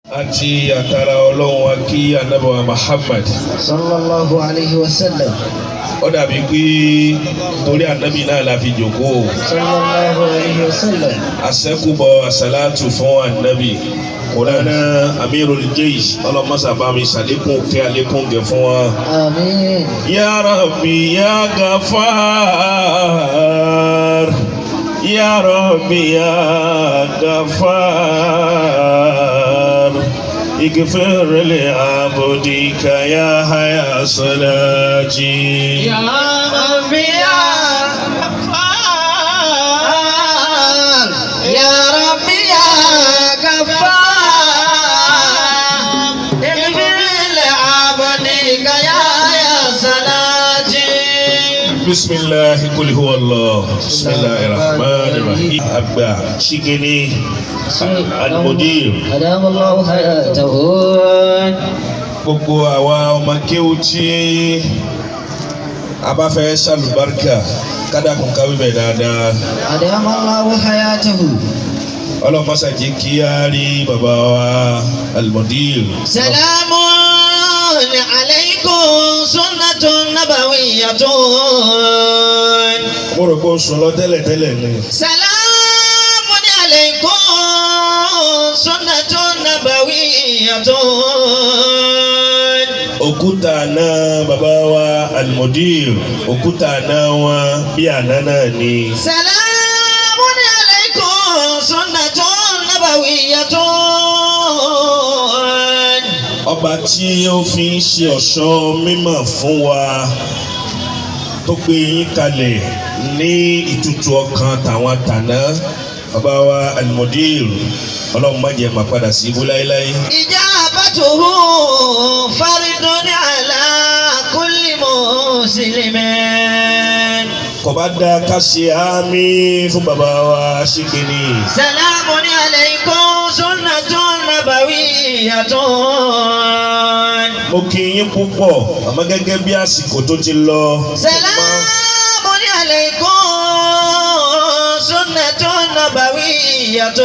Àti àtàrà Ọlọ́run wa kí anábọ̀ Muhammad. Sallallahu alayhi wa sallam. Ó dàbí pé torí ànábì náà la fi jókòó. Sallallahu alayhi wa sallam. Àṣẹ́kùbọ̀ àṣàlátù fún ànábì. Mọ̀lánà Amirul Jaysh ọlọ́mọ́sà bá mi ṣàlékún kẹ́ àlékún gẹ̀ fún wa. Àmín. Ya Rabbi ya Ghaffar, Ya Rabbi ya Ghaffar, اغفر لعبدك يا حيا صلاتي. يا ربي يا غفار، يا ربي يا غفار، اغفر لعبدك يا صلاتي. بسم الله، قل هو الله، بسم الله الرحمن الرحيم. Àgbà Ṣígini Al-Mudir. أدام الله حياته. Gbogbo àwa ọmọ kéwú tí a bá fẹ́ ṣàlùbáríkà kádàkùn káwé bẹ̀ dáadáa. أدام الله حياته. Ọlọ́mọṣà jẹ́ kí á rí bàbá wa Al-Mudir. سلام عليكم سنة نبوية. Mo rò pé ó sùn lọ tẹ́lẹ̀tẹ́lẹ̀ ni. سلام عليكم سنة نبوية. Òkúta àná bàbá wa Al-Mudir, òkúta àná wọn bí àná náà ni. سلام عليكم سنة نبوية. Ọba tí ó fi ń ṣe ọ̀ṣọ́ mímọ̀ fún wa tó gbé yín kalẹ̀ ní ìtutù ọkàn tàwọn tàná, bàbá wa Al-Mudir, Ọlọ́run má jẹ́ máa padà sí ibú láéláé. إجابته فرض على كل مسلم. Kò bá dá ká ṣe àmín fún bàbá wa Ṣíkìní. سلام عليكم سنة نبوية. Mo kí yín púpọ̀, àmọ́ gẹ́gẹ́ bí àsìkò tó ti lọ. سلام عليكم سنة نبوية.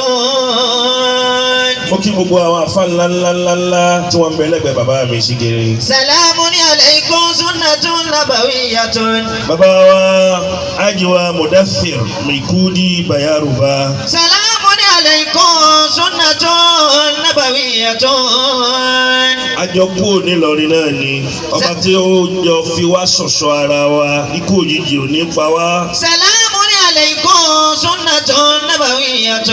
Mo kí gbogbo àwọn àfa ńlá ńlá ńlá ńlá tí wọ́n ń bẹ lẹ́gbẹ̀ẹ́ bàbá mi Ṣíkìní. سلام عليكم سنة نبوية. Bàbá wa Ajiwa Mudathir Mikudi Bayaruba. سلام عليكم سنة نبوية. Àjọ kúrò nílọrin náà ni ọba tí ó jọ fi wá ṣọ̀ṣọ́ ara wa, ikú òjijì ò ní pa wá. سلام عليكم سنة نبوية.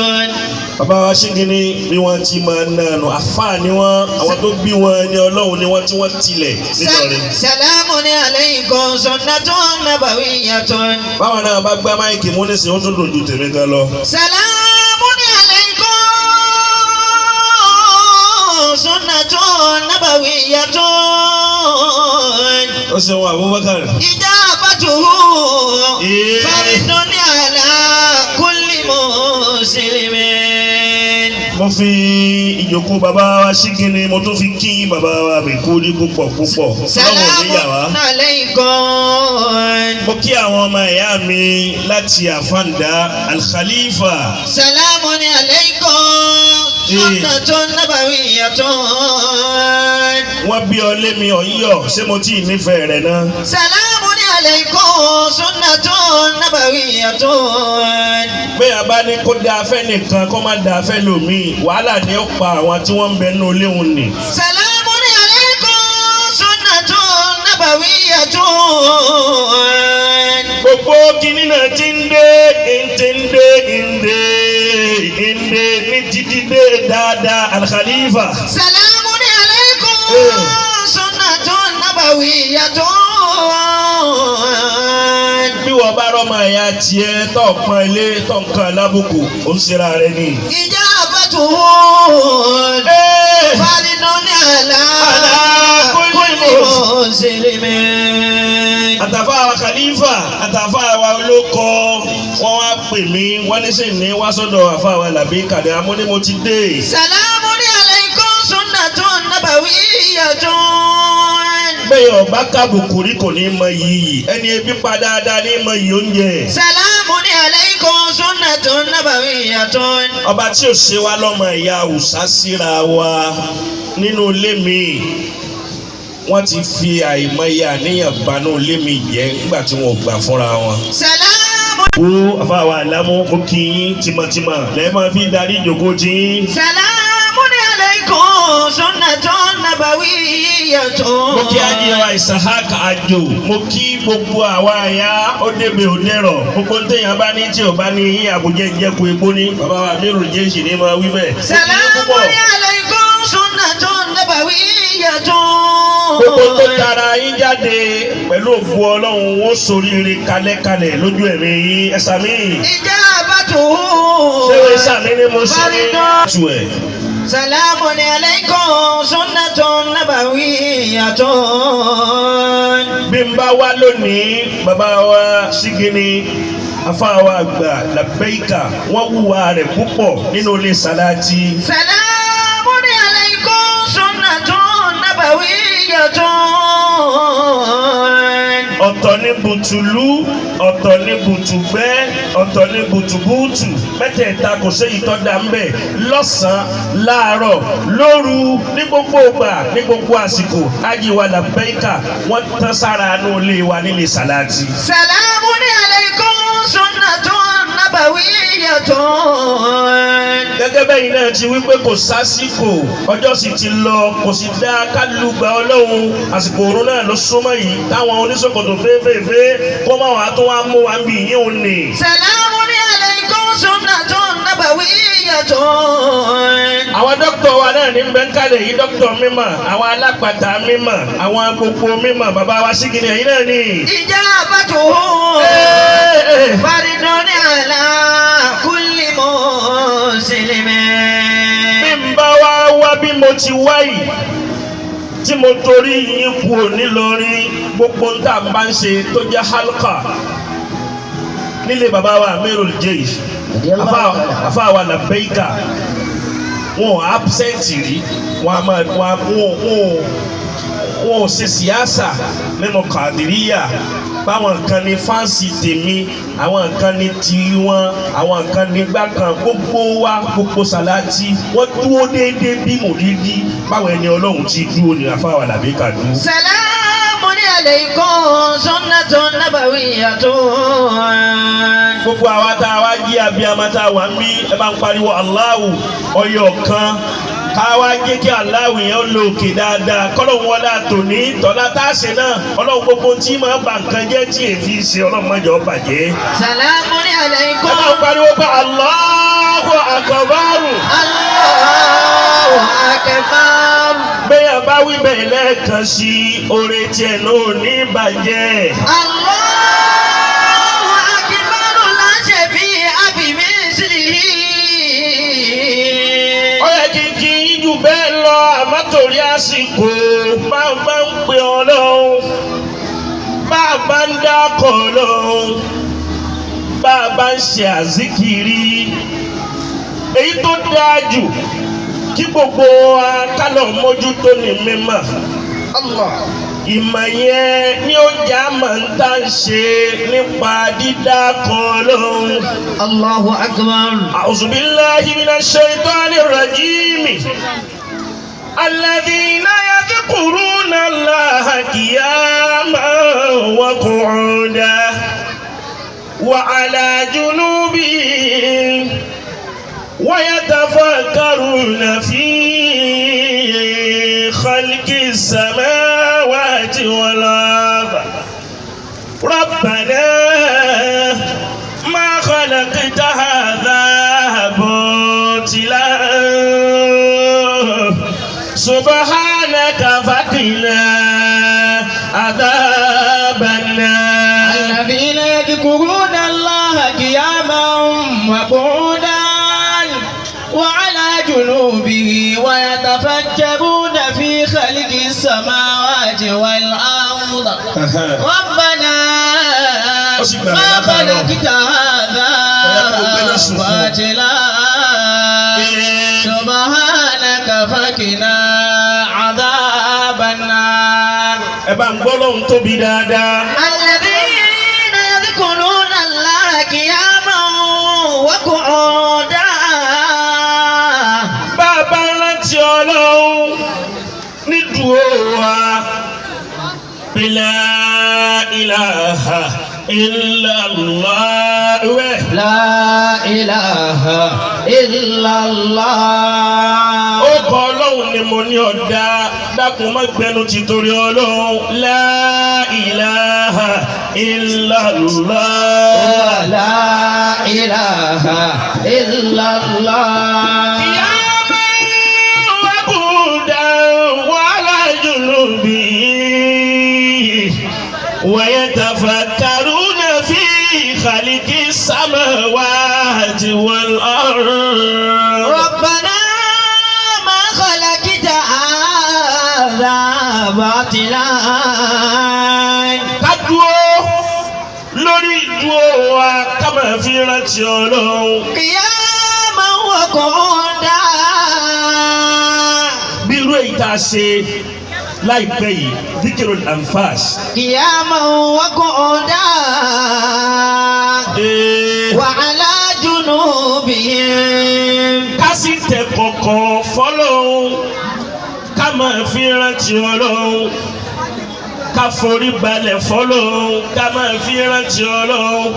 Bàbá wa Ṣígini bí wọ́n ti máa ń nànú àfáà ni wọ́n, àwọn tó bí wọn ní Ọlọ́run ni wọ́n tí wọ́n tilẹ̀ nílọrin. سلام عليكم سنة نبوية. Báwọn náà bá gbá máìkì mú nísìnyí, ó tún dùn ju tèmi gan lọ. سلام عليكم سنة نبوية. Ó ṣeun Abubakar. إجابته إيه. فرض على كل مسلم. Mo fi ìjókòó bàbá wa Ṣígini, mo tún fi kí bàbá wa Mikudi púpọ̀ púpọ̀. Ọlọ́run ò ní yà wá. سلام عليكم. Mo kí àwọn ọmọ ìyá mi láti Àfàǹdá Al-Khalifa. سلام عليكم سنة نبوية. Wọ́n bí ọ lé mi ọ̀ ń yọ̀, ṣé mo tí ì nífẹ̀ẹ́ rẹ̀ náà? سلام عليكم سنة نبوية. Bẹ́ẹ̀ a bá ní kó dáa fẹ́ nìkan kó má dáa fẹ́ lòmíì, wàhálà ni ó pa àwọn tí wọ́n ń bẹ nínú ilé òun nì. سلام عليكم سنة نبوية. Gbogbo kinní náà ti ń dé, ń ti ń dé, ń dé, ń dé ní títí dé dáadáa Al-Khalifa. سلام عليكم إيه. سنة نبوية. Bí wọ́n bá rọ́mọ ẹ̀yà tiẹ̀ tó pọ́n ilé tó ń kan lábùkù, ó ń ṣera rẹ ni. إجابته Ee! فرض على على كل كل مسلم. Àtàfà wa Khalifa, àtàfà wa olóko, wọ́n wá pè mí, wọ́n ní sì ní wá sọ́dọ̀ àfà wa làbí kàdé amú ní mo ti dé. سلام عليكم سنة نبوية. Bẹ́ẹ̀ ọba kábùkù rí kò ní mọ iyì, ẹni ebi pa dáadáa ní mọ iyì oúnjẹ. سلام عليكم سنة سنة نبوية. Ọba tí ò ṣe wá lọ́mọ ìyá Haúsá síra wa nínú ilé mi, wọ́n ti fi àìmọye àníyàn banú ilé mi jẹ́ nígbà tí wọn ò gbà fúnra wọn. سلام. Wo àfàwà àlámú, mo kì í tìmọ̀tìmọ̀ lẹ́ẹ̀ máa fi darí ìjókòó tí yín. سلام عليكم سنة نبوية. Mo kí ajíwa Isahak Ajo, mo kí gbogbo àwa àyà ó débè ó dẹ̀rọ̀, gbogbo ń tẹ̀yàn bá ní tí ò bá ní yín àbújá ìjẹ́kù egbó ní bàbá wa mírù jẹ́sì ní máa wí bẹ́ẹ̀. Mo kí yín سلام púpọ̀. عليكم سنة نبوية. Gbogbo tó tara yín jáde pẹ̀lú ògo Ọlọ́run, ó ṣoríire kalẹ́kalẹ̀ lójú ẹ̀mí yín, ẹ sàmí. إجابته Ṣé o sàmí ni mo ṣe ní? Tu ẹ̀. سلام عليكم سنة نبوية. Bí n bá wá lónìí, bàbá wa Ṣígínní, afáwa àgbà Làbẹ́ìkà, wọ́n wúwa rẹ̀ púpọ̀ nínú ilé Sàláàtì. سلام عليكم سنة نبوية. Ọ̀tọ̀ ní bùtùlù, ọ̀tọ̀ ní bùtùgbẹ́, ọ̀tọ̀ ní bùtùbùtù, mẹ́tẹ̀ẹ̀ta kò séyìí tó dá ń bẹ̀ lọ́sàn-án, láàárọ̀, lóru, ní gbogbo ìgbà, ní gbogbo àsìkò. Ájíwa Làbẹ́ìkà wọ́n tán sára inú ilé wa nílé Sàláàtì. سلام عليكم سنة نبوية. Gẹ́gẹ́ bẹ́yìn náà ti wípé kò sásìkò, ọjọ́ sì ti lọ, kò sì dá kálùgbà Ọlọ́run. Àsìkò òrun náà ló súnmọ́ yìí táwọn oníṣòkòtò fẹ́ẹ́fẹ́ẹ́fẹ́ kó má wàá tó wá mú wa ń bì yín òun nì. سلام عليكم سنة نبوية. Àwọn dókítà wa náà ní bẹ́ńkálẹ̀ yìí, dókítà mímọ̀, àwọn alápàtà mímọ̀, àwọn gbogbo mímọ̀, bàbá wa Ṣígínní ẹ̀yìn náà ní. إجابته فرد على كل مسلم. Bí n bá wá wá bí mo ti wá yìí tí mo torí yín kú nílọrin, gbogbo ń tà ń bá ń ṣe tó jẹ́ halka nílé bàbá wa Amirul Jaysh, àfa wa Làbẹ́ìkà, wọn ò absent rí, wọn a máa wọn wọn wọn ò ṣe síyáṣà nínú Kàdíríyà, báwọn kan ní fáǹsì tèmi, àwọn kan ní tiwọn, àwọn kan ní gbàkan, gbogbo wa, gbogbo Sàláàtì wọn dúró déédéé bí mòdìdí báwọn ẹni Ọlọ́run ti dúró ní àfa wa Làbẹ́ìkà dúró. سلام عليكم سنة نبوية. Gbogbo àwa tá a wá jí abiyamọ tá a wà ń bí, ẹ bá ń pariwo Allahu ọyọ kan, ká wá jẹ́ kí Allahu yẹn ó lọ òkè dáadáa, kọ́lọ́hún wọlé àtòní tọ́lá tá a ṣe náà. Ọlọ́run, gbogbo tí máa bà nǹkan jẹ́ tí èéfì ṣe, Ọlọ́run má jẹ́ ó bàjẹ́. سلام Ẹ عليكم. bá ń pariwo pé Allahu akbar. الله أكبر. Bẹ́ẹ̀ bá wí bẹ́ẹ̀ lẹ́ẹ̀kan sí i, oore tiẹ̀ náà ò ní bàjẹ́. الله أكبر لا شبيه بمثله. Ó yẹ kí n kí yín jù bẹ́ẹ̀ lọ, àmọ́ torí àsìkò, bá a bá ń pè Ọlọ́run, bá a bá ń dákọ̀ Ọlọ́run, bá a bá ń ṣe àzíkiri, èyí tó dáa jù kí gbogbo wa ká lọ mójútó ní mímọ̀. Allah. Ìmọ̀ yẹn ní ó jà máa ń tà ń ṣe nípa dídákọ̀ Ọlọ́run. الله أكبر. أعوذ بالله من الشيطان الرجيم. الذين يذكرون الله قياما وقعودا وعلى جنوبهم ويتفكرون في خلق السماوات والأرض ربنا ما خلقت هذا باطلا سبحانك فقنا عذاب النار. الذين يذكرون الله قياما وقعودا وعلى جنوبه ويتفكرون في خلق السماوات والأرض ربنا Ó sì gbà ما mí látàárọ̀. خلقت هذا Ọ̀yá kò gbé náà sùn fún ọ. باطلا سبحانك فقنا عذاب النار. Ẹ bá ń gbọ́ lóhun tóbi dáadáa. الذين يذكرون الله قياما ọlọ́run nídùú wa la ilaha illallah wẹ̀. لا إله إلا الله. Ó kọ ọlọ́run ni mo ní ọ̀dà dákun má gbẹnu ti torí ọlọ́run la ilaha illallah. لا إله إلا الله. قياما وقعودا وعلى جنوبهم ويتفكرون في خلق السماوات والأرض. ربنا ما خلقت هذا باطلا. Ká dúró lórí ìdúró wa ká máa fi rántí Ọlọ́run. قياما وقعودا. Bí irú èyí tá a ṣe láìpẹ́ yìí, dhikirul anfas. قياما وقعودا. Ee, وعلى جنوبهم. Ká sì tẹ kọ̀kọ̀ fọlọ́run ká máa fi rántí Ọlọ́run, ká forí balẹ̀ fọlọ́run ká máa fi rántí Ọlọ́run,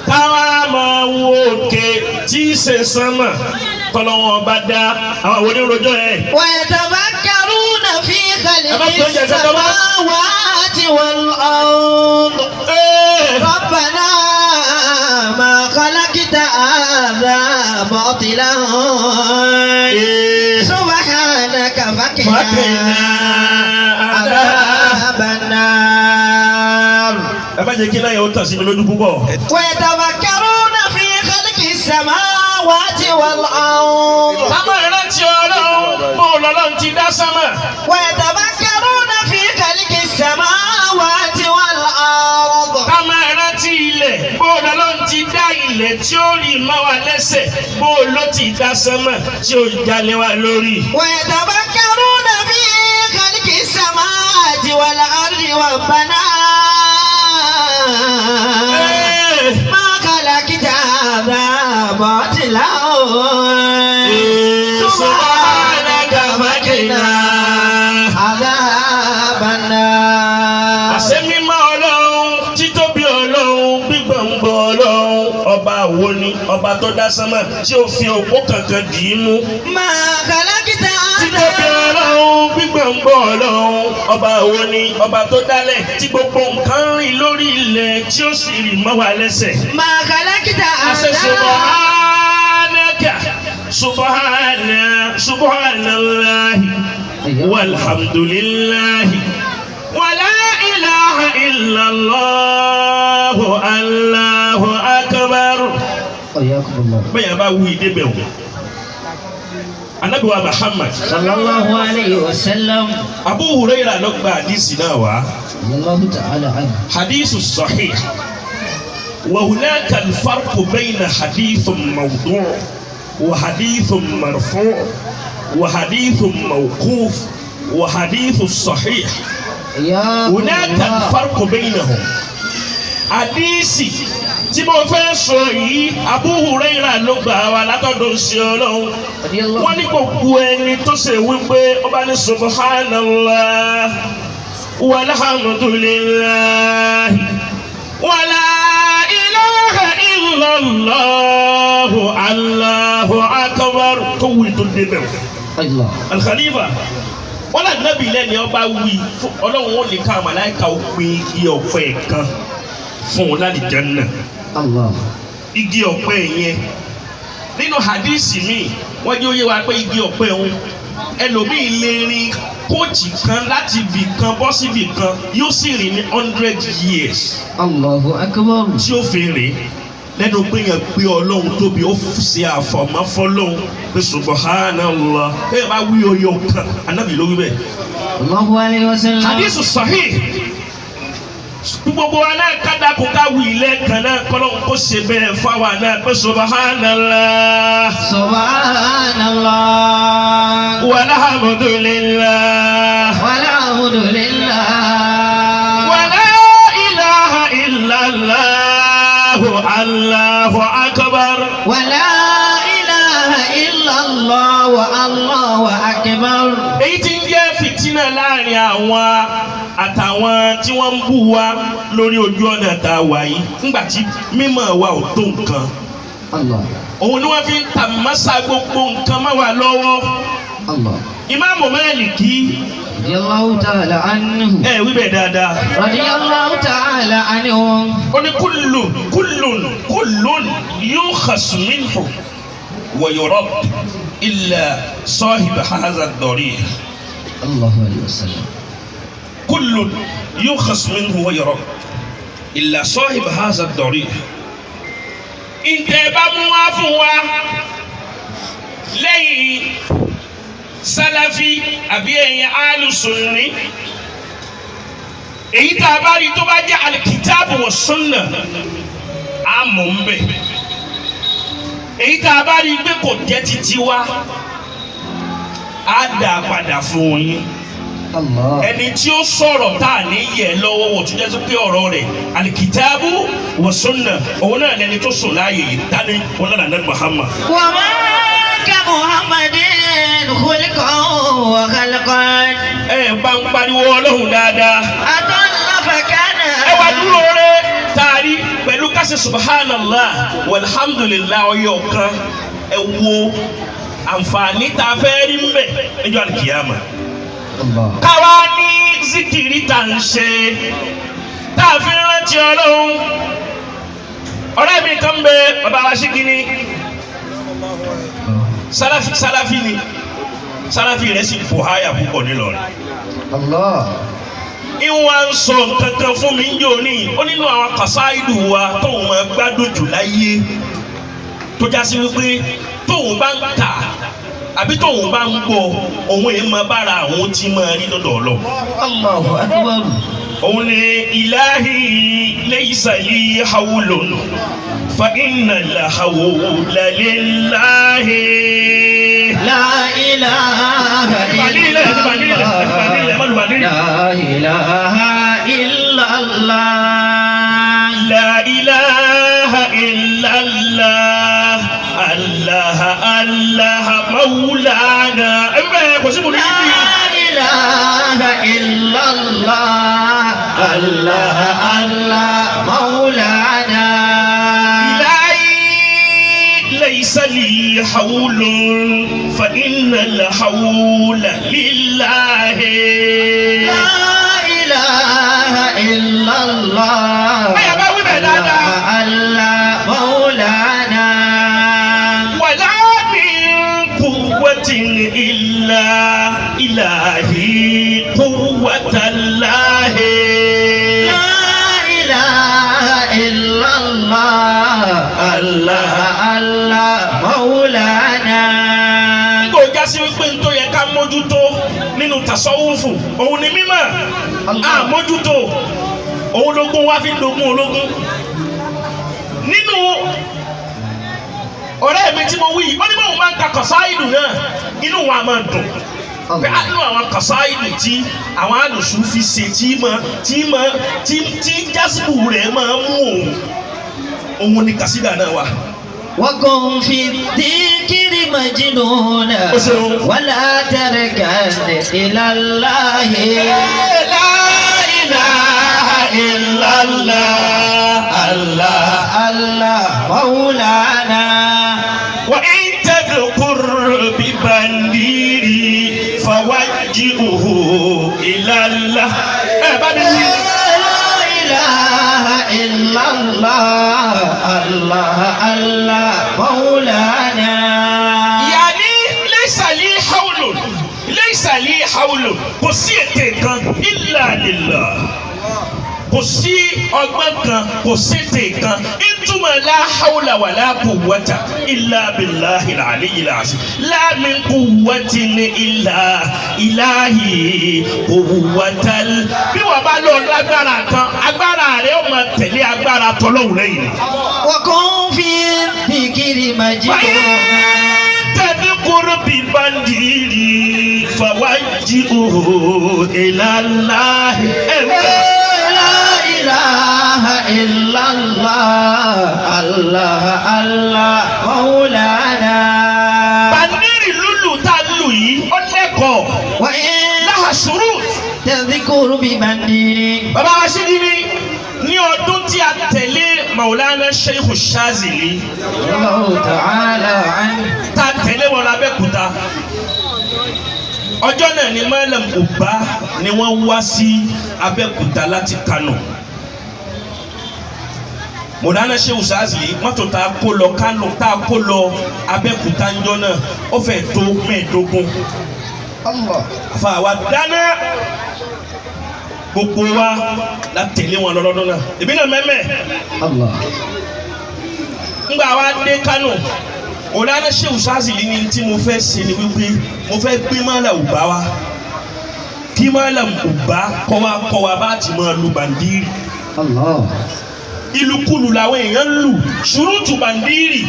ká wá máa wo òkè tí í ṣe sánmà tọ́lọ́wọ́n ọba dá àwọn àwọn onírojọ́ ẹ̀. ويتفكرون في خلق أما تنجز كمان. السماوات والأرض. Ee, ربنا ما خلقت هذا باطلا. Ee, سبحانك فقنا فقنا عذاب النار. Ẹ má jẹ́ kí náà yẹn ó tàn sí mi lójú púpọ̀. ويتفكرون في خلق السماوات والأرض. Ká máa rántí Ọlọ́run bó lọ́lọ́run ti dá sánmà. ويتفكرون في خلق السماوات والأرض. Ká máa rántí ilẹ̀ bó lọ́lọ́run ti dá ilẹ̀ tí ó rí mọ́ wa lẹ́sẹ̀, bó ló ti dá sánmà tí ó jalè wa lórí. ويتفكرون في خلق السماوات والأرض ربنا Ee, ما خلقت هذا باطلا. سبحانك فقنا عذاب النار. Àṣẹ mímọ́ Ọlọ́run, títóbi Ọlọ́run, gbígbọ̀ngbọ̀ Ọlọ́run, ọba wo ni ọba tó dá sánmà tí ó fi òpó kankan dì í mú. ما خلقت Títóbi هذا Ọlọ́run, gbígbọ̀ngbọ̀ Ọlọ́run, ọba wo ni ọba tó dálẹ̀ tí gbogbo nǹkan rìn lórí ilẹ̀ tí ó sì rì mọ́ wa lẹ́sẹ̀. ما خلقت Àṣẹ هذا subhanaka subhana subhanallahi walhamdulillahi wala ilaha illallah allahu akbar. حياكم الله. Bẹ́ẹ̀ yẹn bá wí débẹ̀ o. Anabi wa Muhammad. صلى الله عليه وسلم. Abu Huraira ló gba hadisi náà wá. رضي الله تعالى عنه. حديث صحيح، وهناك الفرق بين حديث موضوع وحديث مرفوع وحديث موقوف وحديث صحيح. حياكم هناك الله. الفرق بينهم. Àdíìsì tí mo fẹ́ sọ yìí, Abu Huraira ló gbà wá látọ̀dọ̀ sí Ọlọ́run. رضي الله. Wọ́n ní gbogbo ẹni tó ṣe wípé ọba ní subhanallah walhamdulillah wala ilaha illallah allahu akbar tó wí tó débẹ̀ o. الله. Al-Khalifa wọ́n là nábì lẹ́ni ọba wí fún Ọlọ́run ó lè ká màláíkà ó pín igi ọ̀pẹ kan fún un lálìjánnà. الله. Igi ọ̀pẹ yẹn nínú hadisi mi wọ́n jẹ́ ó yé wa pé igi ọ̀pẹ òun ẹlòmíì lè rin kóòtù kan láti ibì kan bọ́ síbì kan yóò sì rìn ní 100 years الله أكبر. tí ó fi rìn lẹ́nu pé yẹn pé Ọlọ́run tóbi ó ṣe àfọ̀mọ́ fọlọ́run pé subhanallah ẹ bá wí oyè kan anábì ló wí bẹ́ẹ̀. الله عليه وسلم. Hadisi sahih gbogbo wa náà kádàkùn ká wí ilé kan náà kọ́lọ́hún kó ṣe bẹ́ẹ̀ fáwa náà pé subhanallah سبحان الله. Walhamdulillah والحمد لله. Wala ilaha illallah allahu akbar. ولا إله إلا الله والله أكبر. fìtínà láàrin àwọn àtàwọn tí wọ́n ń bú wa lórí ojú ọ̀nà tá a wà yìí ńgbà tí mímọ̀ wa ò tó nǹkan. Allah. Òun ni wọ́n fi ń ta mọ́sá gbogbo nǹkan mọ́ wa lọ́wọ́. Allah. Ìmáàmù Málíkì. Radiyallahu ta'ala anhu. Ẹ wí bẹ́ẹ̀ dáadáa. Radiyallahu ta'ala anhu. Ó ní kullu kullun kullun yukhas minhu wa yurad illa sahib hadha ad-darih. Allahu alayhi wa sallam. Kullun yukhas minhu wa yurad illa sahib hadha ad-darih. Ǹtẹ̀ bá mú wá fún wa lẹ́yìn Sálàfí àbí ẹ̀yìn Alùsùnní, èyí tá a bá rí tó bá jẹ́ alikitaabu wa sunna, á mọ̀ ń bẹ̀. Èyí tá a bá rí pé kò jẹ́ títí wa, á dà padà fún yín. Allah. Ẹni tí ó sọ̀rọ̀ tá a ní yẹ lọ́wọ́ wò tó jẹ́ sí pé ọ̀rọ̀ rẹ̀ alikitaabu wa sunna, òun náà lẹni tó sùn láàyè yìí tani wọn náà nàá Muhammad. Wa ma ka Muhammadin khulqan wa khalqan. Ẹ bá ń pariwo Ọlọ́run dáadáa. Adalla fakana. Ẹ wá dúró rẹ taari pẹ̀lú kásì subhanallah walhamdulillah ọyọ kan, ẹ wo àǹfààní tá a fẹ́ rí mbẹ̀ níjọ́ àlùkìyàmà. Allah. Káwa ní zikiri tá ń ṣe tá a fi rántí Ọlọ́run. Ọ̀rẹ́ mi kan bẹ, bàbá wa ṣí kínní, Sálàfí, Sálàfí ni, Sálàfí rẹ̀ sì bò háyà púpọ̀ nílọrin. Allah. Ìwà ń sọ kankan fún mi ń jò ní ó nínú àwọn kàsáìdù wa tóun máa gbádùn jù láyé, tó já sí wípé tóun bá ń kà àbí tóun bá ń gbọ́, òun èèyàn máa bára àwọn tí máa rí lọ́dọ̀ Ọlọ́run. Allahu akbar. Òun ni ilahi laysa li hawlun fa innal hawla lillahi. La ilaha Ìbàdí ilẹ̀, ìbàdí ilẹ̀, ìbàdí ilẹ̀, má lu ìbàdí ilẹ̀. La ilaha illallah. La ilaha illallah, Allah Allah maulana. Ẹ bẹ́ẹ̀ kò sí mo ní La bí. ilaha illallah. Allah Allah maulana. Ilahi laysa li hawlun fa innal hawla lillahi. La ilaha illallah. Bẹ́ẹ̀ bá wí bẹ́ẹ̀ dáadáa. Allah maulana. Wala min quwwatin illa ilahi quwwatallahi. La ilaha illallah. Allah Allah maulana. Kò já sí wípé n tó yẹ ká mójútó nínú tasọ́wúfù òun ni mímọ̀ Allah. á mójútó, òun lógún wá fi ń dogun ológun. Nínú ọ̀rẹ́ mi tí mo wí yìí, ó ní bóun máa ń ka kọ̀sáìdù náà, inú wa máa dùn pé Allah. nínú àwọn kọ̀sáìdù tí àwọn alùsùn fi ṣe tí mọ tí mọ tí tí jásùbù rẹ̀ máa mú òun, òun ni kàsídà náà wà. وكن في الذكر مجنونا O ṣeun. ولا تركن إلى الله. La ilaha illallah, Allah. الله مولانا. وإن تذكر ببنديري فوجهه إلى الله. Ẹ bá mi wí. لا إله إلا الله الله الله مولانا. يعني ليس لي حول، ليس لي حول، kò sí ète kan إلا لله, kò sí ọgbọ́n kan, kò sí ète kan. Ìtumọ̀ لا حول ولا قوة إلا بالله العلي العظيم, لا من قوة إلا إلهي قوة. Bí wọ́n bá lọ lágbára kan, agbára rẹ̀ ó máa tẹ̀lé agbára tọ́lọ́hùn lẹ́yìn ni. وكن في الذكر مجنونا. تذكر ببنديري فوجهه إلى الله. لا إله إلا الله الله الله مولانا. Bàndírì lúlù tá a lù yìí, ó lẹ́kọ̀ọ́. وإن لها Àṣùrù. تذكر ببندير Bàbá wa ṣe ní ní ọdún tí a tẹ̀lé Maulana Sheikh Shazili الله تعالى عنه tá a tẹ̀lé wọn l'Abẹ́òkúta. Ọjọ́ náà ni Malam Uba ni wọ́n wá sí Abẹ́òkúta láti Kano. Maulana Sheikh Shazili mọ́tò tá a kó lọ Kano tá a kó lọ Abẹ́òkúta ńjọ́ náà ó fẹ́ tó 15. الله Àfa wa dáná gbogbo wa la tẹ̀lé wọn lọ́dún náà èmi náà mẹ́mẹ́ الله ńgbà wa dé Kánò Mọ̀lánà Shehu Shazili ní tí mo fẹ́ ṣe ni wípé mo fẹ́ gbé Malam Uba wa kí Malam Uba kọ́ wa kọ́ wa bá ti máa lu bàndírì الله ìlùkulù làwọn èèyàn ń lù ṣùrùtù bàndírì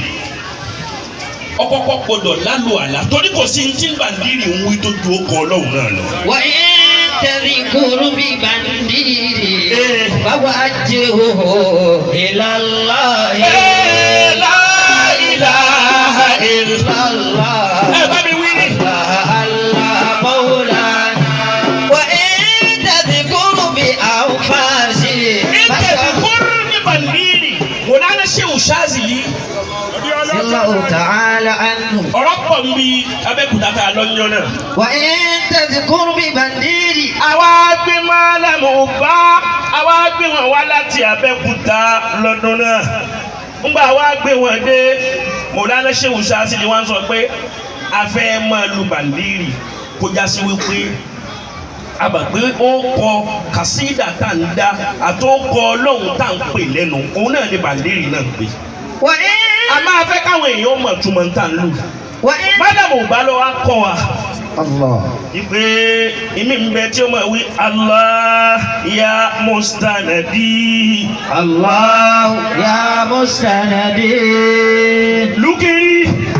ọkọ̀kọ̀ gbọdọ̀ lálù àlá torí kò sí ní tí bàndírì ń wí tó ju ọkọ̀ Ọlọ́run náà lọ. وإن تذكر ببندير إيه. فوجهه إلى الله La ilaha illa الله ẹ bá mi wí ni. الله الله مولانا وإن تذكر بأنفاسه Ìtẹ̀sí kúrú ní bàndírì Mọ̀lánà Shehu Shazili الله تعالى عنه ọ̀rọ̀ pọ̀ ń bi Abẹ́òkúta tá a lọ yán náà. وإن تذكر ببندير Àwa gbé Malam Uba àwa gbé wọn wá láti Abẹ́òkúta lọ́dún náà. Ńgbà àwa gbé wọn dé Mọ̀lánà Shehu Shazili wọ́n sọ pé a fẹ́ máa lu bàndírì kó já sí wípé àbàgbé ó kọ kàsídà tá ń dá àtó kọ Ọlọ́run tá ń pè lẹ́nu òun náà ni bàndírì náà ń pè. وإن A máa fẹ́ káwọn èèyàn mọ̀ túmọ̀ tá ń lù. وإن Malam Uba ló wá kọ́ wa الله ìpè ìmí ń bẹ tí ó máa wí Allah ya mustanadi. الله يا مستندي Lùkìrì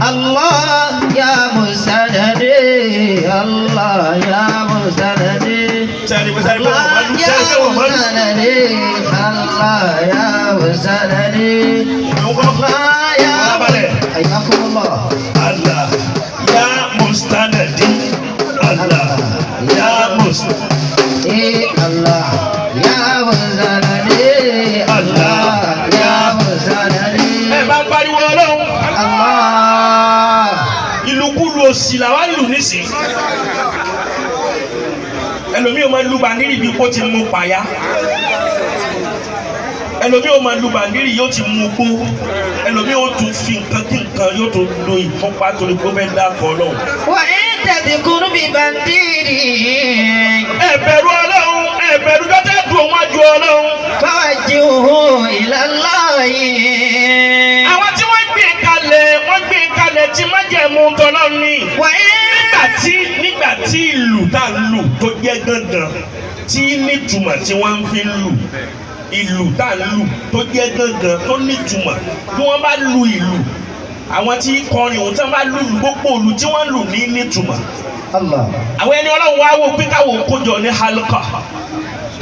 الله يا مستندي الله يا مستندي sẹ́ni pé sẹ́ni pé wọ́n máa lù الله يا sẹ́ni pé wọ́n máa lù. مستندي الله يا مستندي الله يا Farabalẹ̀. حياكم الله Allah ya mustanadi. Allah ya mustanadi. إيه الله يا مستندي الله يا مستندي Ẹ bá ń pariwo Ọlọ́run. الله Ìlùkulù òsì làwa ń lù nísìn. Ẹlòmíì ò máa lu bàndírì bí kò ti mú pàyà. Ẹlòmíì ò máa lu bàndírì yóò ti mú gbó. Ẹlòmíì ò tún fi nǹkan kí nǹkan yóò tún lo ìfúnpá torí pé ó fẹ́ dákọ̀ Ọlọ́run. وإن تذكر ببنديره Ẹ bẹ̀rù Ọlọ́run, ẹ bẹ̀rù dọ́tẹ́ dùn òun àjò Ọlọ́run. فوجهه إلى الله Àwọn tí wọ́n gbé kalẹ̀, wọ́n gbé kalẹ̀ tí májẹ̀mú tọ́lọ́run ni. وإن Nígbà tí ìlù tá a lù tó jẹ́ gángan tí nítumọ̀ tí wọ́n ń fi lù ìlù tá a lù tó jẹ́ gángan tó nítumọ̀ bí wọ́n bá lu ìlù àwọn tí kọrin òun tí wọ́n bá lù gbogbo ìlù tí wọ́n lù ní nítumọ̀ الله àwọn ẹni Ọlọ́run wá wò pé káwọn kójọ ní halqa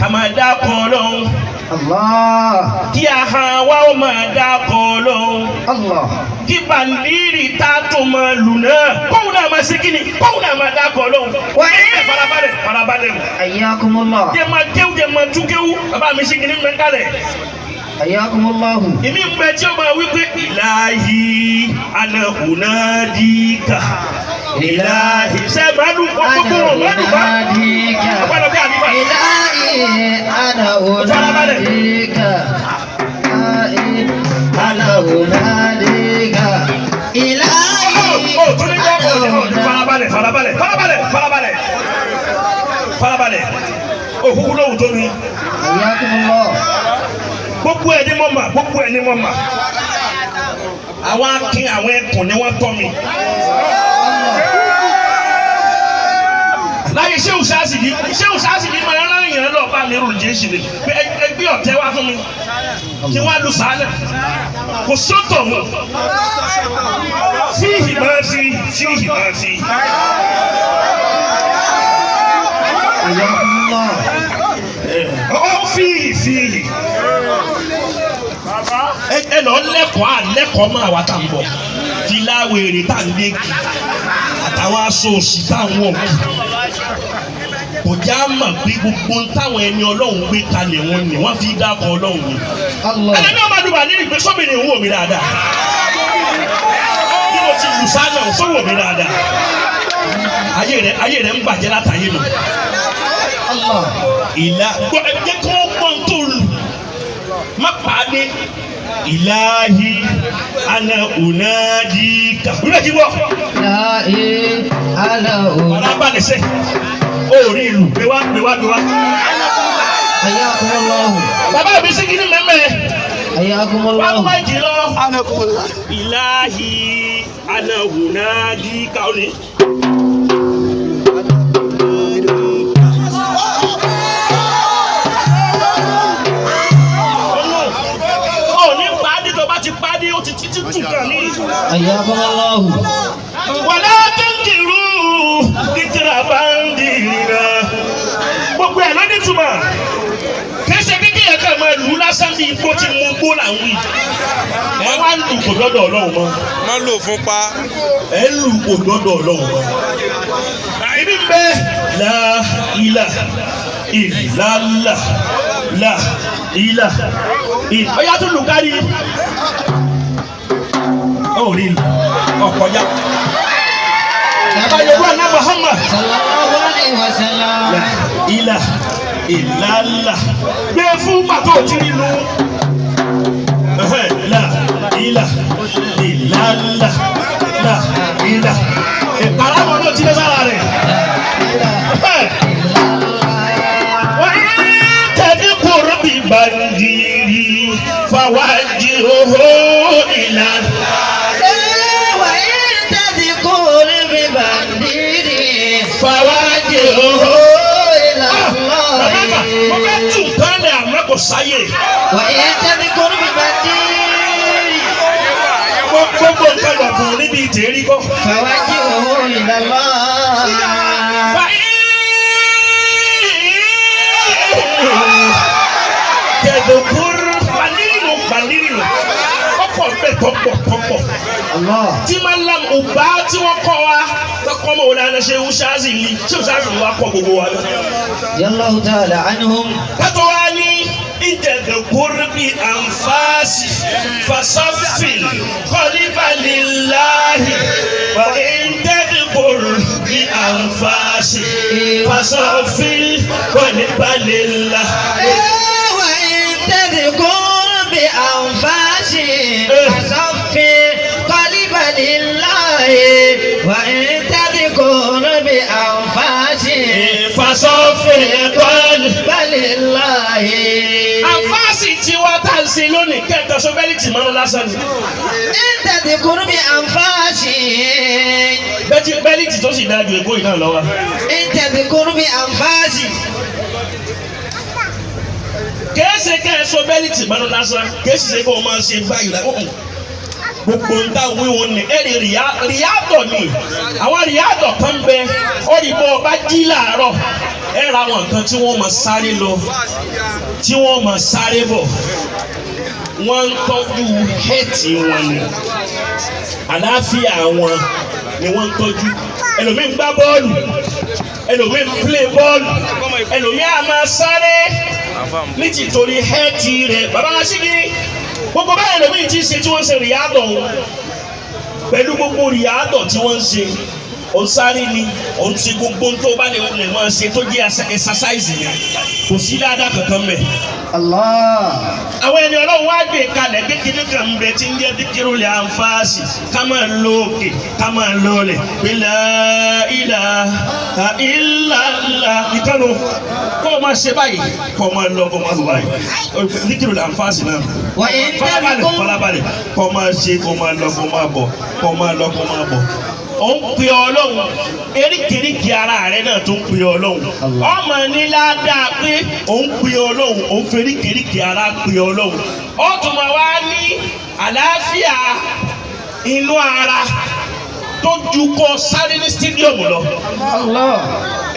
ká máa dákọ̀ Ọlọ́run الله kí ahọ́n wa ó máa dákọ̀ Ọlọ́run الله kí bàndírì tá a tó máa lù náà kóun náà máa ṣe kíni kóun náà máa dákọ̀ Ọlọ́run. Wà ẹ farabalẹ̀ farabalẹ̀ حياكم الله jẹ́ máa kéwú jẹ́ máa tún kéwú bàbá mi ṣe kíni mẹ́kálẹ̀. حياكم الله Ìmí ń bẹ tí ó máa wí pé ìlàhí ana unadika ìlàhí ṣe gbádùn gbogbo wọn gbádùn bá أناديك ọgbọ́dọ̀ bí àdúgbò. إلهي أنا أناديك إلهي أنا أناديك إلهي Ó tún ní gbọ́ ọ̀ farabalẹ̀ farabalẹ̀ farabalẹ̀ farabalẹ̀ farabalẹ̀ òkúkú lóhùn tó mi. حياكم الله Gbogbo ẹ̀ ní mo mà gbogbo ẹ̀ ní mo mà. Àwọn akin àwọn ẹkùn ni wọ́n tọ́ mi. Láyé Ṣéhù Ṣáàsìlì Ṣéhù Ṣáàsìlì máa ń rán èèyàn lọ bá mi rò jésì mi pé ẹgbẹ́ ọ̀tẹ́ wá fún mi kí wọ́n á lu sàánà kò sótò mọ́ fíhì máa fi fíhì máa fi. حياكم الله Ó fíhì fíhì. Ẹ lọ lẹ́kọ̀ọ́ àlẹ́kọ̀ọ́ máa wá tá n bọ̀ fìlà wèrè tá n lé kì àtàwọn aṣọ òṣì tá n wọ̀ kì. Kò já mọ̀ pé gbogbo táwọn ẹni Ọlọ́run gbé kalẹ̀ wọn ni wọ́n fi dákọ̀ Ọlọ́run ni. Allah. Ẹni náà máa dùn bàdí ìgbé sóbìnrin òun wò mí dáadáa. Bí mo ti lù sáà náà sówò mí dáadáa. Ayé rẹ̀ ń bàjẹ́ látàyè nù. Allah. Ìlà gbọ́ ẹ jẹ́ kí wọ́n gbọ́n tó lù. Má pàdé. Ìláhi ana unadi ka. Wíwẹ̀ kí wọ́. Ilahi ana Ọ̀rá balẹ̀ sẹ́. Ó rí ìlú gbé wá gbé wá gbé wá. Hayyakumullahu. Bàbá mi sí kí ni mẹ́mẹ́. Wá Hayyakumullahu. má jì lọ. Ìláhi ana unadi ka ó ní. Ó ní pàdé tó bá ti pàdé ó ti títí tù kàn ní. Hayyakumullahu. Wàlá tẹ́ǹkìrú nítorí bá ń dìrìnà. Gbogbo ẹ̀ ló ní túmọ̀. Kì í ṣe kíkì yẹn kàn máa lù ú lásán bí ipò tí mo gbó là ń wí. Ẹ wá lù kò dọ́dọ̀ Ọlọ́run mọ́. Má lò fún pa. Ẹ lù kò dọ́dọ̀ Ọlọ́run mọ́. Ibi ń bẹ la ilà ìlàlà la ilà ìlà. Ó yá tún lù kárí. Ó rí ọ̀kọ̀já. Bàbá Yorùbá náà Muhammad. Sallallahu alayhi wa sallam. La ilà ìlàlà. Gbé fún pàtó tí nínú. La ilà ìlàlà la ilà. Ìpàràmọ̀ náà ti lé sára rẹ̀. Wọ́n tẹ̀lé kúrò bí bàǹdìrì fàwájì òhó ìlànà. وإن تذكر ببنديري Fàwájì òhó. إلى الله. Bàbá mo fẹ́ tún nǹkan lẹ̀ àmọ́ kò sáyè. وإن تذكر ببنديري Gbogbo nǹkan lọ̀kùn níbi ìtẹ̀rí kọ́. فوجهه إلى الله. Tẹ̀dọ̀kúrú panírìnù panírìnù ọkọ̀ bẹ́ẹ̀ tọ́pọ̀ tọ́pọ̀. Allah. Tí máa ń lam ọba tí wọ́n kọ́ wa tọkọ́ mọ̀ wọlé àná ṣe ń ṣáàzì ní ṣé ṣáàzì wa kọ́ gbogbo wa náà. رضي الله تعالى عنهم. Kátó wá ní ìtẹ̀dọ̀kúrú bí ànfàásì fasọ́fìn kọ́líbàlíláhì wà ìtẹ̀dọ̀kúrú bí ànfàásì fasọ́fìn kọ́líbàlíláhì. وإن تذكر بأنفاسي فصفي قلبا لله. وإن تذكر بأنفاسي Fasọ́fìn kọ́lí. قلبا لله. Ànfàásì tiwa tá à ń ṣe lónìí kẹta sọ́bẹ́lìtì márùn lásán ni. إن تذكر بأنفاسي Bẹ́líìtì tó sì dájú èkó yìí náà lọ́wọ́. إن تذكر بأنفاسي Kèése kẹ́ẹ̀sọ bẹ́líìtì márùn lásán kèésì ṣe kó o máa ṣe báyìí la ọ̀hún. Gbogbo ń táwọn wíwọn ni ẹ̀rì ríyàtọ̀ ni àwọn ríyàtọ̀ kan bẹ ó rí bọ́ ọba jí làárọ̀ ẹ ra àwọn nǹkan tí wọ́n máa sáré lọ tí wọ́n máa sáré bọ̀ wọ́n ń tọ́jú hẹ́ẹ̀tì wọn ni àlàáfíà wọn ni wọ́n ń tọ́jú ẹlòmíín gbá bọ́ọ̀lù ẹlòmíín play bọ́ọ̀lù ẹlòmíín á máa sáré ní tìtorí hẹ́ẹ̀tì rẹ̀ bàbá wa sí ni gbogbo báyìí ẹlòmíín ti ṣe tí wọ́n ń ṣe rìádọ̀ wọn pẹ̀lú gbogbo rìádọ̀ tí wọ́n ń ṣe òun sáré ni òun ṣe gbogbo tó bá lè lè máa ṣe tó jẹ́ exercise yẹn kò sí dáadáa kankan mẹ́ Allah. àwọn ẹni ọlọ́run wá gbé kalẹ̀ bí kíní kan ń bẹ tí ń jẹ́ díkírù lè ànfààsì ká máa lo òkè ká máa lo ọlẹ̀ pé la ilaha illallah ìkànnù kó o máa ṣe báyìí kó o máa lọ kó o máa lọ báyìí díkírù lè ànfààsì náà Wa in farabalẹ̀ tadhkur- farabalẹ̀ kó o máa ṣe kó o máa lọ kó o máa bọ̀ kó o máa lọ kó o máa bọ̀ ó ń pe ọlọ́run eríkèéríkèé ara rẹ náà tó ń pe ọlọ́run ọmọ ní ládàá pé ó ń pe ọlọ́run ó ń feríkèéríkèé ara pe ọlọ́run ó tún máa wá ní àlàáfíà inú ara tó ju kó sáré ní stadium lọ Allah.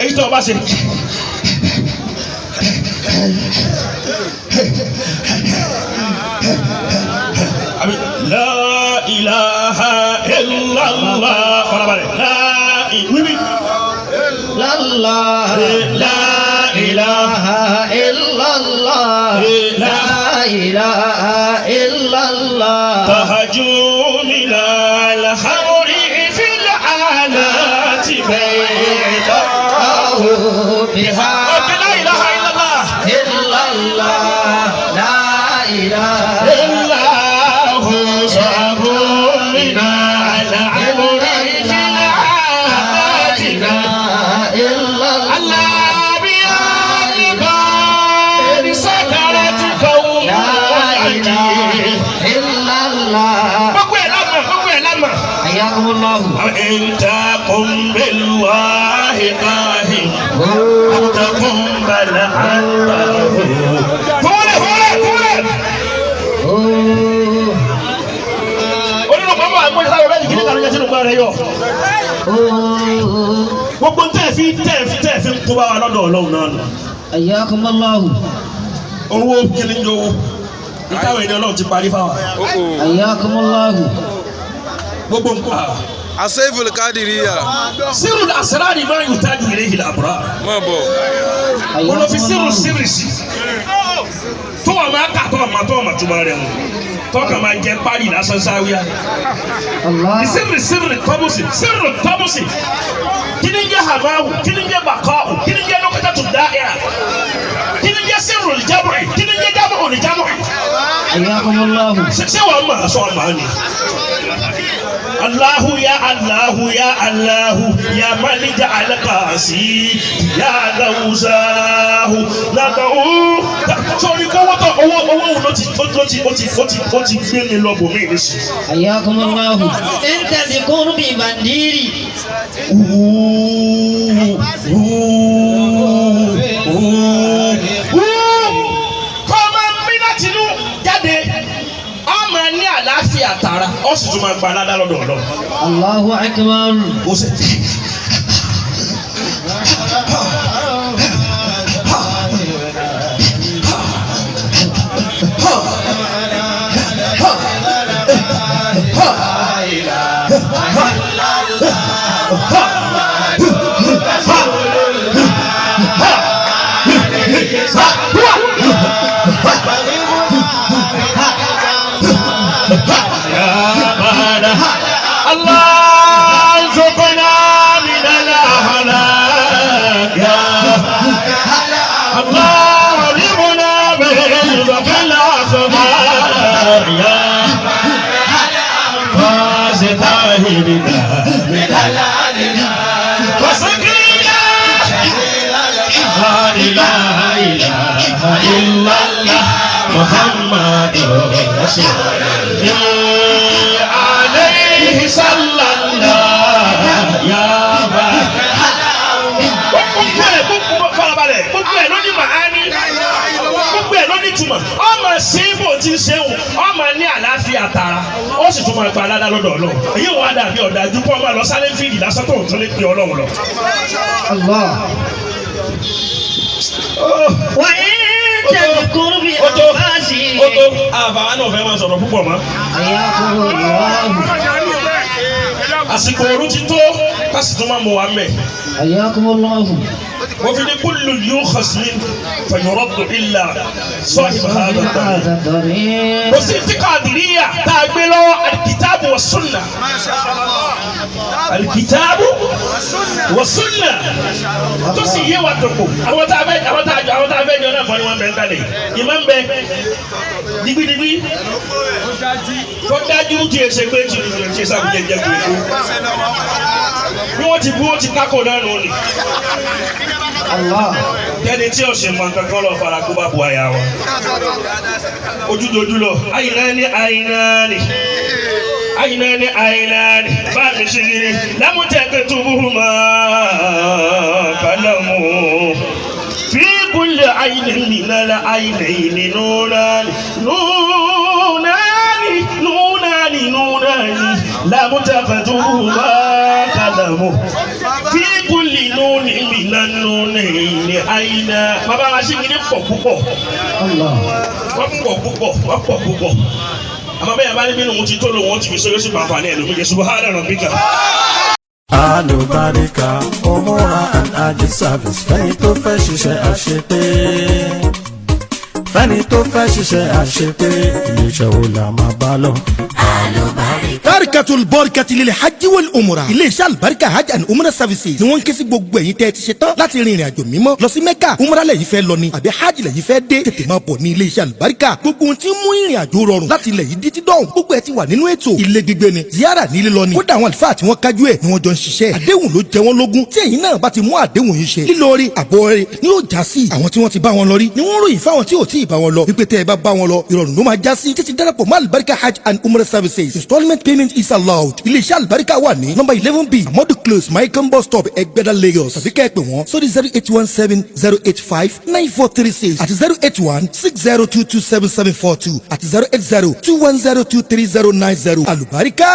èyí tó o bá ṣe. Àbí la ilaha illallah farabalẹ̀ la wíwí Allah. la إلا الله لا إله إلا الله. تهجو من الخمر في العالات بيضاء بها لا إله إلا الله إلا الله لا إله إلا هو صعب من العمر في العالات إلا الله الله بألبان سكرت قوم لا إله إلا الله. Gbogbo ẹ̀ lámà, gbogbo ẹ̀ lámà. حياكم الله. إن تقم بالله قاهر تقم بل عنده. Fúnlẹ̀ fúnlẹ̀ fúnlẹ̀. Onínú kan wà mú ìsáwọ̀ bẹ́ẹ̀ ni kìíní kan ló jẹ́ sínú gbọ́n rẹ̀ yọ. Gbogbo tẹ́ẹ̀ fi ń kó bá wa lọ́dọ̀ Ọlọ́run náà nù. حياكم الله. Owó kíni ń jowó. Ìtàwé ni Ọlọ́run ti parí fáwa. حياكم الله. Gbogbo nǹkan. Asẹ́fùlù Kádìríyà. Sírù àsírárì máa ń yùtájú ilé ìlà àbúrà. Mọ̀ bọ̀. Wọ́n lọ fi حياكم sírù الله. sírì sí. Tó wà máa kà tó ọmọ tó ọmọ túmọ̀ rẹ̀ wò. Tọ́ka máa jẹ pálí lásán sáwíà. الله. Sírì sírì tọ́mùsì sírì tọ́mùsì. Kíni jẹ́ hamahu? Kíni jẹ́ bàkọ́hù? Kíni jẹ́ lókítà tó dáìrà? Kíni jẹ́ sírù jábùrì? Kíni jẹ́ jábùrì jábùrì? حياكم الله. Ṣé wàá mọ̀ sọ ọmọ ni? Allahu ya Allahu ya Allahu ya malija alakasi ya gawusahu lagawu. Sọ̀rí kó wọ́tọ̀ owó owó wo ló ti ó ti ó ti ó ti ó ti gbé mi lọ bòmí nísì. حياكم الله. انت بقرب بنديري. Kọ́ máa ń mí láti inú jáde, ọ máa ní àlàáfíà tara, ọ sì tún máa gba aládá lọ́dọ̀ Ọlọ́run. الله أكبر. Ó sì. الله ارزقنا من الأهلاك يا الله علمنا بالرزق الأخبار يا فاز طاهرنا من وسقينا لا إله إلا الله محمد رسول الله عليه صلى الله يا gbogbo ẹ gbogbo farabalẹ̀ gbogbo ẹ ló ní màání, gbogbo ẹ ló ní túmọ̀. Ọmọ sí bò tí ń ṣeun, ọmọ ní àlàáfíà tara, ó sì tún máa gba aládá lọ́dọ̀ Ọlọ́run. Èyí wàá dàbí ọ̀dájú kó ọmọ lọ sáré fíìdì lásán tó ń tún lè pe Ọlọ́run lọ. الله. وإن تذكر Ó tó بأنفاسي. ó tó, àbáwá náà fẹ́ máa sọ̀rọ̀ púpọ̀ mọ́. حياكم الله. Àsìkò òru ti tó, kásì tún máa mú wa mẹ́. حياكم الله. Wọ́n fi ní kúlù yóò xasmin fẹ̀yọ̀rọ̀dù ilà sọ́ọ̀hìn hàdà tàbí. هذا الطريق. Kò sí ti Kàdìríyà tá a gbé lọ́wọ́, alikitaabu wa sunna. Alikitaabu wa sunna tó sì yé wa tó kù. Àwọn tá a fẹ́ jọ náà kọ́ ni wọ́n bẹ̀ ń kalẹ̀. Ìmọ̀ ń bẹ digbidigbi tó dájú tí e ṣe pé tí tí sàkójẹ jẹ kú. Bí wọ́n ti bú wọ́n ti kákò náà nù ni. الله. Kẹ́ni tí ọ̀sẹ̀ mọ̀ nǹkan kan lọ fara kó bá bu àyà wọn. Ojúdojú lọ, àyìnlá ní àyìnlá ní àyìnlá ní àyìnlá ní bá mi ṣe kiri lámùtẹ́kẹ́ tó búrú máa kálámù. Fi kulli aynin minal aynayni nunani nunani nunani nunani lámùtẹ́kẹ́ tó búrú máa kálámù. Fi kulli nunin minan nunayni àyìnlá. Bàbá wa ṣe kiri pọ̀ púpọ̀. الله. Wọ́n pọ̀ púpọ̀, wọ́n pọ̀ púpọ̀. Àmọ́ bẹ́ẹ̀ bá ní bínú òun ti tó lòun ó ti fi sóyún sí pàǹfààní ẹ̀ lómi jẹ́. Subhana rabbika. Alùbáríkà Umura and Hajj Service, fẹ́ni tó fẹ́ ṣiṣẹ́ àṣepé, fẹ́ni tó fẹ́ ṣiṣẹ́ àṣepé, iléeṣẹ́ wo la máa bá lọ? Tarikatul Barikati lil Hajj wal Umra. Iléeṣẹ́ Alibarika Hajj and Umrah Services ni wọ́n ń ké sí gbogbo ẹ̀yin tẹ́ ẹ ti ṣe tán láti rin ìrìn àjò mímọ́ lọ sí Mecca. Umrah lẹ́yìn fẹ́ lọ ni àbí hajj lẹ́yìn fẹ́ dé? Tètè máa bọ̀ ní iléeṣẹ́ Alibarika. Gbogbo ohun tí ń mú ìrìn àjò rọrùn láti ilẹ̀ yìí dí tí dọ̀hùn, gbogbo ẹ̀ ti wà nínú ètò. Ilé gbígbé ni, ziyara nílé lọ ni, kódà àwọn àlùfáà tí wọ́n kájú ẹ̀ ni wọ́n jọ ń ṣiṣẹ́. Àdéhùn ló jẹ wọ́n lógún. Tí ẹ̀yin náà bá ti mú àdéhùn yìí ṣe, lílọrí àbọ̀ rẹ̀ ni yóò já sí. Àwọn tí wọ́n ti bá wọn lọ rí ni wọ́n ròyìn fáwọn tí ò tí ì bá wọn lọ wípé tẹ́ ẹ bá bá wọn lọ, ìrọ̀rùn ló máa já sí. Títí darapọ̀ mọ́ Alibarika Hajj and Umrah Services. Installment payment is allowed. Iléeṣẹ́ Alibarika wà ní number 11B, Amadu Close, Maikan Bus Stop, Ẹgbẹ́dá, Lagos, tàbí kẹ́ ẹ pè wọ́n sórí 08170859436 àti 08160227742 àti 08021023090. Alibarika,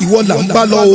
ìwọ là ń bá lọ o.